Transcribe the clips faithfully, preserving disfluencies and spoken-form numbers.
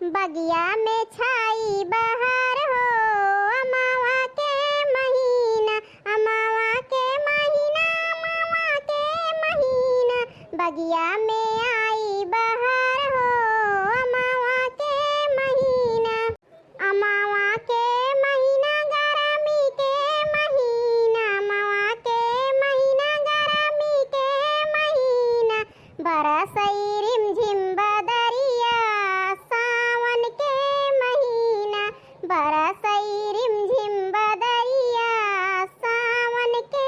बगिया में छाई बहार हो, अमावा के महीना, अमावा के महीना, अमावा के महीना, बगिया में आई बहार हो, अमावा के महीना। अमावा के महीना, गरमी के महीना, अमावा के महीना, गरमी के महीना, बरसई रिमझिम बदरिया, सावन के महीना, बरसई रिमझिम बदरिया, सावन के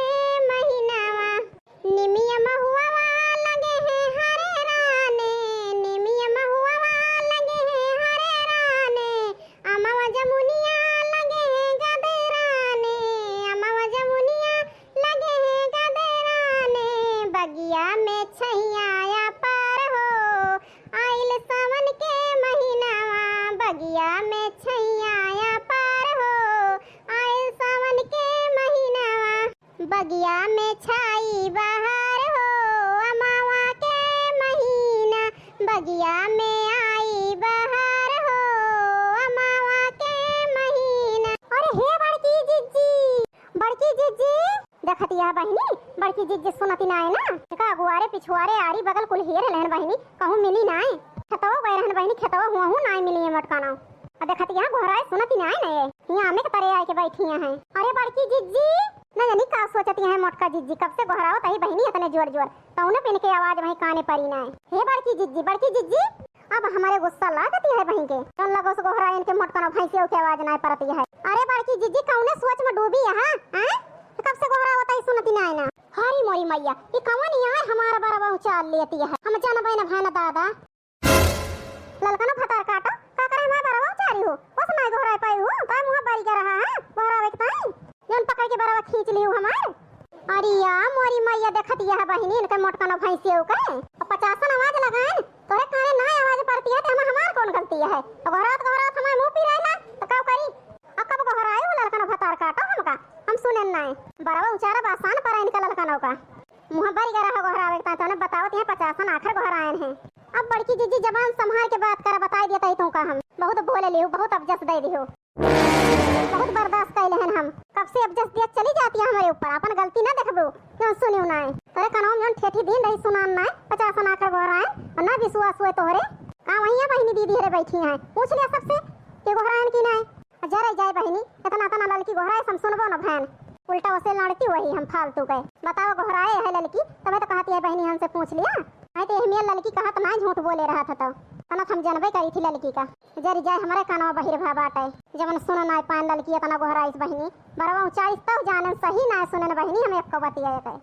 महीनवा। निमिया महुआवा लगे हैं हरे राने, निमिया महुआवा लगे हैं हरे राने, अमवा जमुनिया लगे हैं गदेराने, अमवा जमुनिया लगे हैं गदेराने, बगिया में छैया या पार हो, आइल सावन के महीनावा, बगिया में छैया या पार हो, आइल सावन के महीनावा। बगिया में छाई बहार हो, अमावा के महीना, बगिया में आई बहार हो, अमावा के महीना। अरे हे बड़की जिज्जी, बड़की जिज्जी, देखतिया बहिनी, बड़की जिज्जी सुनती नाय ना, का अगुआरे पिछुआरे आरी बगल कुल हेर लेहन बहिनी, कहूँ मिली नाय। खेतवा गए रहन बहिनी, खेतवा हुआ हूँ नाय मिली है मोटका नाव। आ देखतिया गोहराए सुनती नाय ना ये, हियाँ आमे के तरे आए के बैठी हैं। अरे बड़की जिज्जी, न जानी का सोचती हैं मोटका जिज्जी, कब से गोहरावत आई बहिनी इतने जोर जोर, तौने पे इनके आवाज वहीं काने पड़ी नाय। हे बड़की जिज्जी, बड़की जिज्जी, अब हमारे गुस्सा लागती है बहिन के, कौन लगो से गोहराए इनके मोटका नाव भैंसियों के आवाज नाय पड़ती है। अरे बड़की जिज्जी, कौने सोच में डूबी है, हाँ? हैं? कब से गोहरावत आई सुनती नाय ना। हरी मोरी मैया, ई कवन यार हमार बरवा उचाल लेती है, हम जानबे न भैन दादा। ललकनो भतार काटो, का करे हमार बरवा उचारी हो? ओस नाय गोहराए पाई हो, ताय मुँह बारी के रहा है, गोहरावे के ताई। जौन पकड़ के बरवा खींच ली हो हमार। अरे या मोरी मैया, देखत यह बहिनी, इनके मोटकनो भैंसियों के। अब पचासन आवाज लगाएन, तोरे काने नाय आवाज पड़ती है, तो हम हमार कौन गलती है? अब गोहरात गोहरात हमार मुँह पिराइला, तो का करी? अब कब गोहराए हो ललकनो भतार काटो हमका, हम सुनेन नाय। बरवा उचारा बासान पर इनका ललकनो का। मुँह बरी गरा हो गोहरावे के ताई, तौने बतावत हैं पचासन आखर गोहरायन हैं। अब बड़की जिज्जी जबान संभार के बात करा, बताई देता ही तुमका हम। बहुत बोले लिहू, बहुत अबजस दे दिहू। बहुत बर्दाश्त कैले हन हम। कब से अबजस दिया चली जाती है हमरे ऊपर, अपन गलती ना देखबू, जौन सुनियो ना है। तोरे कनवा में जौन ठेठी दिन रही सुनान ना है, पचासन आखर गोहरायन, और ना विश्वास हुए तोहरे। का वहीं बहिनी दीदी हरे बैठी हैं, पूछ लिया सबसे कि गोहरायन की ना है। जरे जाए बहिनी, इतना तना ललकी गोहराए हम सुनबो न भैन। उल्टा उसे लड़ती वही हम फालतू के। बताओ गोहराए है ललकी, तबे तो कहती है बहिनी हमसे पूछ लिया। नहीं तो यह मेर ललकी कहत ना झूठ बोले रहा था तो। तनत हम जनबे करी थी ललकी का। जरी जाए हमारे कानवा बहिर भा बाटे। जवन सुन ना पान ललकी इतना गोहराइस बहिनी। बरवा उचारिस तब जानन सही ना सुनन बहिनी हम एको बतिया के।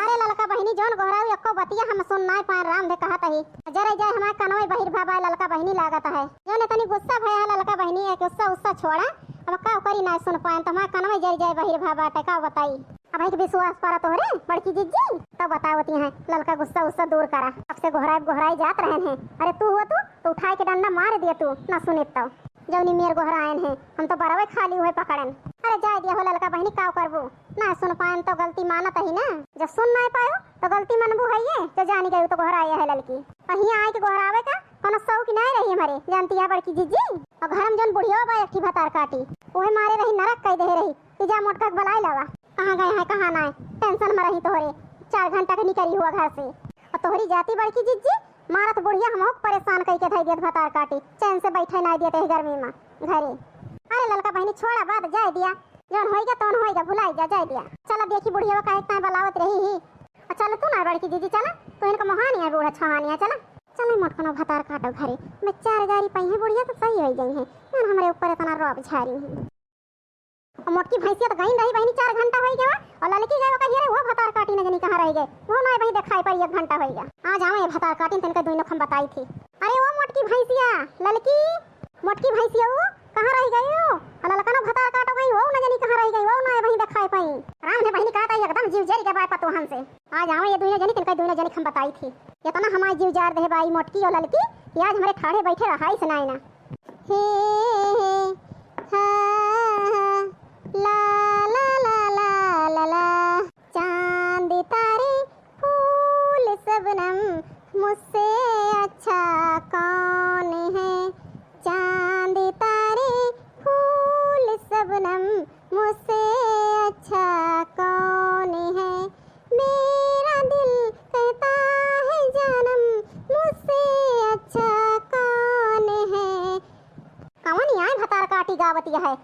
अरे ललका बहिनी, जौन गोहराऊ एको बतिया हम सुन नाय पाएन, राम दे कहत ही। जरे जाए हमार कनवे बहिर भा बाय ललका बहिनी लागत है। जौन इतनी गुस्सा भया है ललका बहिनी, एक गुस्सा उस्सा छोड़ा, अब का करी नाय सुन पाएन, तो हमार कनवे जरे जाए बहिर भा बाटे, का बताई। अब एक विश्वास परा तोहरे बड़की जिज्जी, तब बतावती हैं, ललका गुस्सा उस्सा दूर करा। अब से गोहराए गोहराए जात रहन हैं। अरे तू हो तू, तो उठाए के डंडा मार दिया तू, ना सुने तो। जौनी मेर गोहरायन है, हम तो बरवे खाली हुए पकड़न। अरे जाए दिया हो ललका बहिनी, का करबू? ना सुन पाएन तो गलती मानत ही ना। जब सुन ना पायो तो गलती मनबू है ये, जो जानी गई तो गोहराए है ललकी। अहिया आए के गोहरावे का कोनो शौक ना रही हमारे, जानती है बड़की जिज्जी। और घर में जौन बुढ़िया बा एक ठी भतार काटी, उहे मारे रही नरक कई दे रही। कि जा मोटका के बुलाए लावा। कहाँ गए हैं, कहाँ ना है, tension में रही तोहरे। चार घंटा के निकली हुआ घर से। और तोहरी जाती बड़की जिज्जी, मारत बुढ़िया हमहू के परेशान कई के धई देत भतार काटी, चैन से बैठे नाय देत एह गर्मी में घरे। अरे ललका बहिनी छोड़ा बात, जाए दिया, जौन होइगा तौन होइगा, भुलाई जा, जाए दिया। चला देखी बुढ़िया का एक ताई बलावत रही ही। आ चल तू ना बड़की जिज्जी, चला तू, इनका मोहानी है बूढ़ा छहानी है, चला। चले मोटकनो भतार काटो घरे, मैं चार गारी पाई है बुढ़िया तो सही हो गई है, जौन हमरे ऊपर इतना रौब झारी है। और मोटकी भैंसिया तो गई रही बहिनी, चार घंटा होई गवा, और ललकी गए ओकर हियरे, वो भतार काटी न जनी कहाँ रह गए, वो ना बहिनी देखाई पड़ी, एक घंटा होई गया। आ जावे ये भतार काटी, तनके दुइनो खम बताई थी। अरे वो मोटकी भैंसिया, ललकी मोटकी भैंसिया वो कहाँ रह गई हो? और ललकनो भतार काटो गई, वो न जनी कहाँ रह गई, वो ना बहिनी देखाई पाई। राम है बहिनी कहता है एकदम जीव जरी के बाय पतोहन से। आ जावे ये दुइनो जनी, तनके दुइनो जनी खम बताई थी। इतना हमारे जीव जार दे बाई मोटकी और ललकी, कि आज हमरे ठाढ़े बैठे रहाई से नाई ना। हे, हे, हा, हा, ला, ला, ला। चांद तारे फूल शबनम मुझसे अच्छा कौन है? आवतिया है,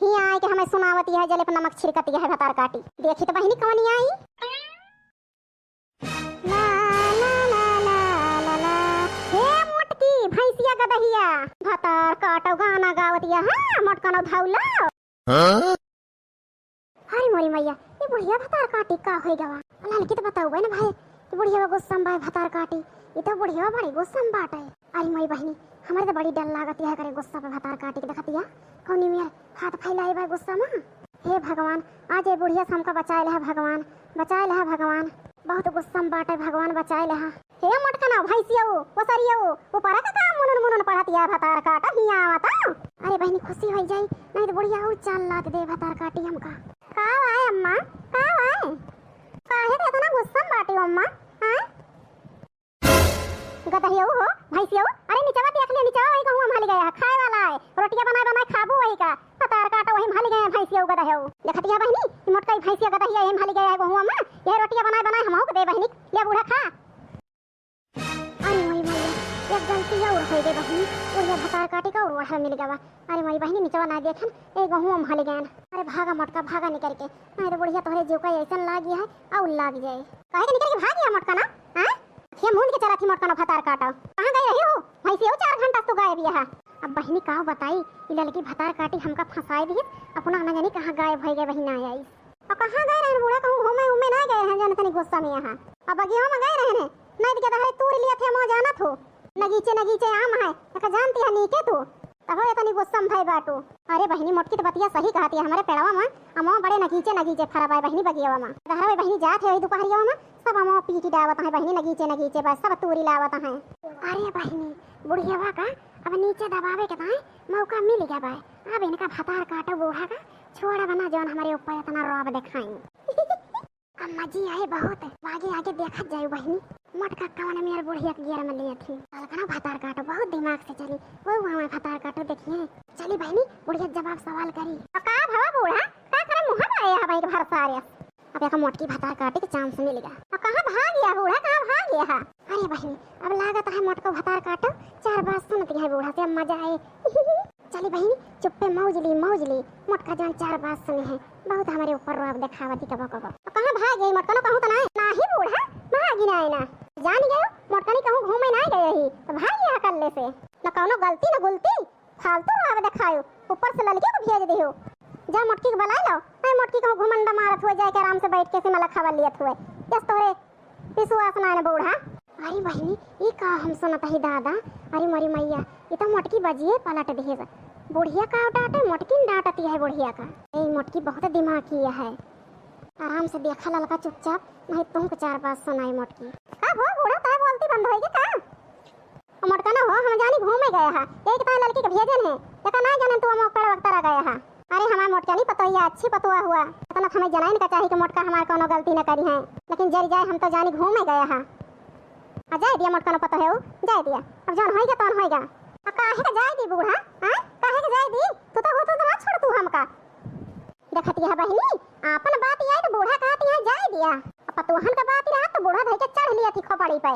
हियाँ आए के हमें सुनावतिया है, जलेब नमक छिड़कतिया है भतार काटी। देखी तो बहिनी कवनी आई। ला, ला, ला, ला, ला, ला। हे मोटकी भैंसिया गदहिया, भतार काटो गाना गावतिया, हाँ, मोटकनो धौला। हाँ? अरे मोरी मैया, ये बुढ़िया भतार काटी का होई गवा? ललकी तो बताऊ ना भाई, कि बुढ़िया गुस्सा में बा भतार काटी, ये तो बुढ़िया बड़ी गुस्सा में बाटे। अरे मोरी बहिनी, हमारे तो बड़ी डर लागत है करे गुस्सा पे भतार काटी के देखतिया, कौनी मेर हाथ फैलाई बा गुस्सा में। हे भगवान, आज ये बुढ़िया से हमका बचाए लेहा भगवान, बचाए लेहा भगवान, बहुत गुस्सा में बाटे भगवान, बचाए लेहा। हे मोटकना भैंसियऊ, ओसरियऊ, ऊपरा का काम मुनुन मुनुन पढ़तिया भतार काटा हियाँ आवता। अरे बहिनी खुशी होई जाई, नहीं तो बुढ़िया और चाल लात दे भतार काटी हमका। का वाए अम्मा, का वाए? काहे के इतना गुस्सा में बाटी हो अम्मा? हाँ? गदहियऊ हो, भैंसियऊ, अरे निचवा देख ले, निचवा वही गहुआ में हली गया है, खाए वाला है, रोटिया बनाए बनाए खाबू वही का, भतार काटा वही में हली गया है भैंसियऊ गदहियऊ। देखतिया बहिनी, ई मोटका ई भैंसिया गदहिया यही में हली गया है गहुआ में, यह रोटिया बनाए बनाए हमहू के दे बहिनी, ले बूढ़ा खा। अरे मोरी मैया, एक गलती और होइ गई बहिनी, बुढ़िया भतार काटी का और ओढ़ा मिल गवा। अरे मोरी बहिनी, निचवा ना देखन, ए गहुआ में हल गयन। अरे भागा मोटका, भागा निकल के, नहीं तो बुढ़िया तोहरे जीव का ऐसन लाग गया है, और लाग जाए। काहे के निकल के भाग गया मोटका ना? हाँ? ये मूंद के चला थी मोटका ना भतार काटा। कहाँ गई रही हो? भैंसी हो चार घंटा से तो गायब यहाँ। अब बहिनी का बताई, ई ललकी भतार काटी हमका फंसाए दिहिस, अपना ना जानी कहाँ गायब होइ गए, वही ना आई। और कहाँ गए रहन बूढ़ा, कहूँ घूमे उमे ना गए हैं, जाने तनी गुस्सा में यहाँ। अब बगिया में गए रहन हैं, नहीं तो गदहरे तूर लिया थे, मो जानत हो। नगीचे नगीचे आम है, एक जानती है नीके तू। तब ये तनी गुस्सा में भय बाटू। अरे बहिनी मोटकी तो बतिया सही कहती है, हमारे पेड़वा में अमो बड़े नगीचे नगीचे फरा बाय बहिनी बगियावा में। गदहरा में बहिनी जात है वही दोपहरिया में, सब अमो पीटी डावत है बहिनी नगीचे नगीचे बस सब तूरी लावत है। अरे बहिनी बुढ़ियावा का अब नीचे दबावे के ताई मौका मिल गया बाय, अब इनका भतार काटो बूढ़ा का छोड़ा बना जौन हमारे ऊपर इतना रौब दिखाई। अम्मा जी आए बहुत, आगे आगे देखत जाए बहिनी, मोटका कवन मेर बुढ़िया के गियर में लिए थी। अलकना भतार काटो बहुत दिमाग से चली, वो हमारे भतार काटो देखिए। चली बहिनी, बुढ़िया जवाब सवाल करी। अब का भवा बूढ़ा, का करे मुँह बाए है भाई के भर सारे। अब एक मोटकी भतार काटे के चांस मिल गया। अब कहाँ भाग गया बूढ़ा, कहाँ भाग गया है? अरे बहिनी, अब लागत है मोटको भतार काटो, चार बात सुनती है बूढ़ा से, अब मजा आए। चली बहिनी, चुप्पे मौज ली, मौज ली। मोटका जौन चार बात सुने है, बहुत हमारे ऊपर रौब देखावती कबो कबो। अब कहाँ भाग गई मोटका, ना कहूँ तो ना, ना ही बूढ़ा, भागी ना, ना। जान गयो, मोटका नहीं कहूँ घूमे ना गए ही, तो भाग गया कल्ले से। न कौनो गलती, न गुलती, फालतू रौब देखायो, ऊपर से ललके को भेज दियो। जा मोटकी के बुलाए लो, नहीं मोटकी कहूँ घुमंड मारत हुए जाए के आराम से बैठ के सिमला खबर लियत हुए। यस तोरे विश्वास ना न बूढ़ा। अरे बहिनी, ई का हम सुनत ही दादा? अरे मोरी मैया, ई तो मोटकी बजिए पलट दिहे। बुढ़िया का डांटे, मोटकी न डांटती है बुढ़िया का। ए मोटकी बहुत दिमाग की है। आराम से देखा ललका चुपचाप, नहीं तुमको चार बात सुनाई मोटकी। का हो बूढ़ा, तोहे बोलती बंद होई गई का? मोटका ना हो, हम जानी घूमे गया है, यही के ताई ललकी के भेजन है। देखा ना जानन तू हम पेड़ वक्तरा गया है। अरे हमार मोटकनी पतोहिया अच्छी पतोह हुआ, इतना तो हमें जनाइन का चाही कि मोटका हमार कौनो गलती न करी है, लेकिन जरी जाए हम तो जानी घूमे गया है। आ जाए दिया मोटकनो पतोहेऊ, जाए दिया, अब जौन होइगा तौन होइगा। आ काहे का जाए दी बूढ़ा, हाँ? काहे का जाए दी? तू तो हो तो ना छोड़ तू हमका। देखती है बहिनी, आपन बात आई तो बूढ़ा कहती है जाए दिया, अब पतोहन का बात रहा तो बूढ़ा धई के चढ़ लिया थी खोपड़ी पे,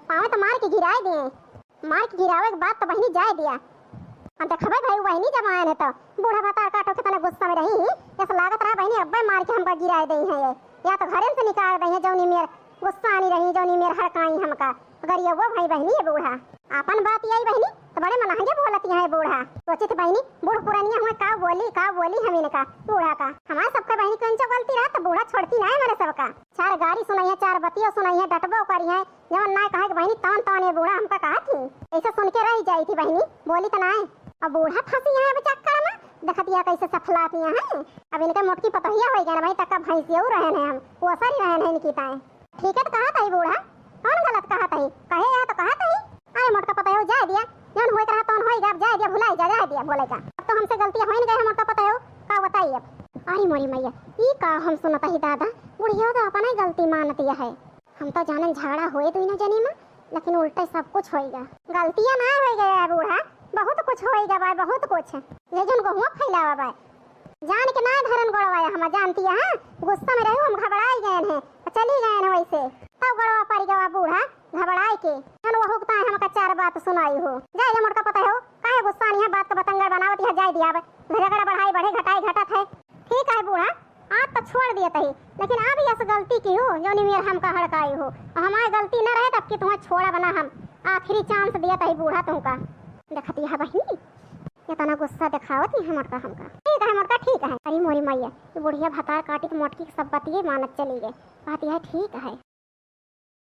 पावे तो मार के गिराए दिए। मार के गिरावे के बाद तो बहिनी जाए दिया। हम देखबे भाई बहिनी जब आए हैं तो बूढ़ा भतार काटो कितना गुस्सा में रही। ऐसा लागत रहा बहिनी अब्बे मार के हमका गिराए दे हैं ये। या तो घरे से निकाल दे हैं जौनी मेर गुस्सा आनी रही, जौनी मेर हड़काई हमका। गरियवा भाई बहिनी ये बूढ़ा। आपन बात आई बहिनी तो बड़े मनहंगे बोलती है बूढ़ा। सोचित बहिनी बूढ़ पुरनिया हुए का बोली, का बोली हम इनका बूढ़ा का। हमारे सबके बहिनी कौन सा गलती रहा तो बूढ़ा छोड़ती ना है हमारे सबका। चार गारी सुनाई है, चार बतिया सुनाई है, डटबो करी है। जवन ना कहे के बहिनी, तवन तवन ये बूढ़ा हमका कहा थी। ऐसे सुन के रह जाई थी बहिनी, बोली तो ना है। अब बूढ़ा फंसी है अब चक्कर में, देखतिया कैसे सफलातिया हैं। अब इनके मोटकी पतोहिया हो गए ना भाई, तक भैंसिया रहन है हम, ओसरी रहन है इनकी ताए। ठीक है तो कहा था बूढ़ा, कौन गलत कहा था? कहे यहाँ तो कहा था। अरे मोटका पतोहिया जाए दिया, जौन होए के रहा तौन होए गया, अब जाए दिया, भुलाई जा, जाए दिया बोले का। अब तो हमसे गलतियाँ हो ही नहीं गए, मोटका पतोहिया का बताई अब। अरे मोरी मैया, ई का हम सुनत ही दादा, बुढ़िया तो अपना ही गलती मानतिया है। हम तो जानन झगड़ा होए दुइनो जनी में, लेकिन उल्टे सब कुछ होइगा। गलतियां ना होइगा बूढ़ा, बहुत कुछ होइगा बा, बहुत कुछ। ये जौन गहुआ फैलावा बा, जान के ना धरन गोड़वा हम जानती है, हाँ? गुस्सा में रहो, हम घबराई गए हैं, चली गए हैं वैसे। तब गोड़वा पड़ गवा बूढ़ा, घबराए के। जौन वहू के ताए हमका चार बात सुनाई हो। जाए मोटका पतोहेऊ, काहे गुस्सा नहीं है, बात का बतंगड़ बनावत है, जाए दिया अब। झगड़ा बढ़ाई बढ़े, घटाई घटत है। ठीक है बूढ़ा, आज तो छोड़ दिए तही, लेकिन अब यस गलती की हो, जौनी मेर हमका हड़काई हो। हमारी गलती न रहे तब की तुम्हें छोड़ा बना हम। आखिरी chance दिया तही बूढ़ा तुमका। देखती है बहिनी, इतना गुस्सा दिखावत ही है मोटका हमका। ठीक है मोटका, ठीक है। अरे मोरी मैया, ये बुढ़िया भतार काटी तो मोटकी के सब बतिये मानत चली गए। कहती है ठीक है।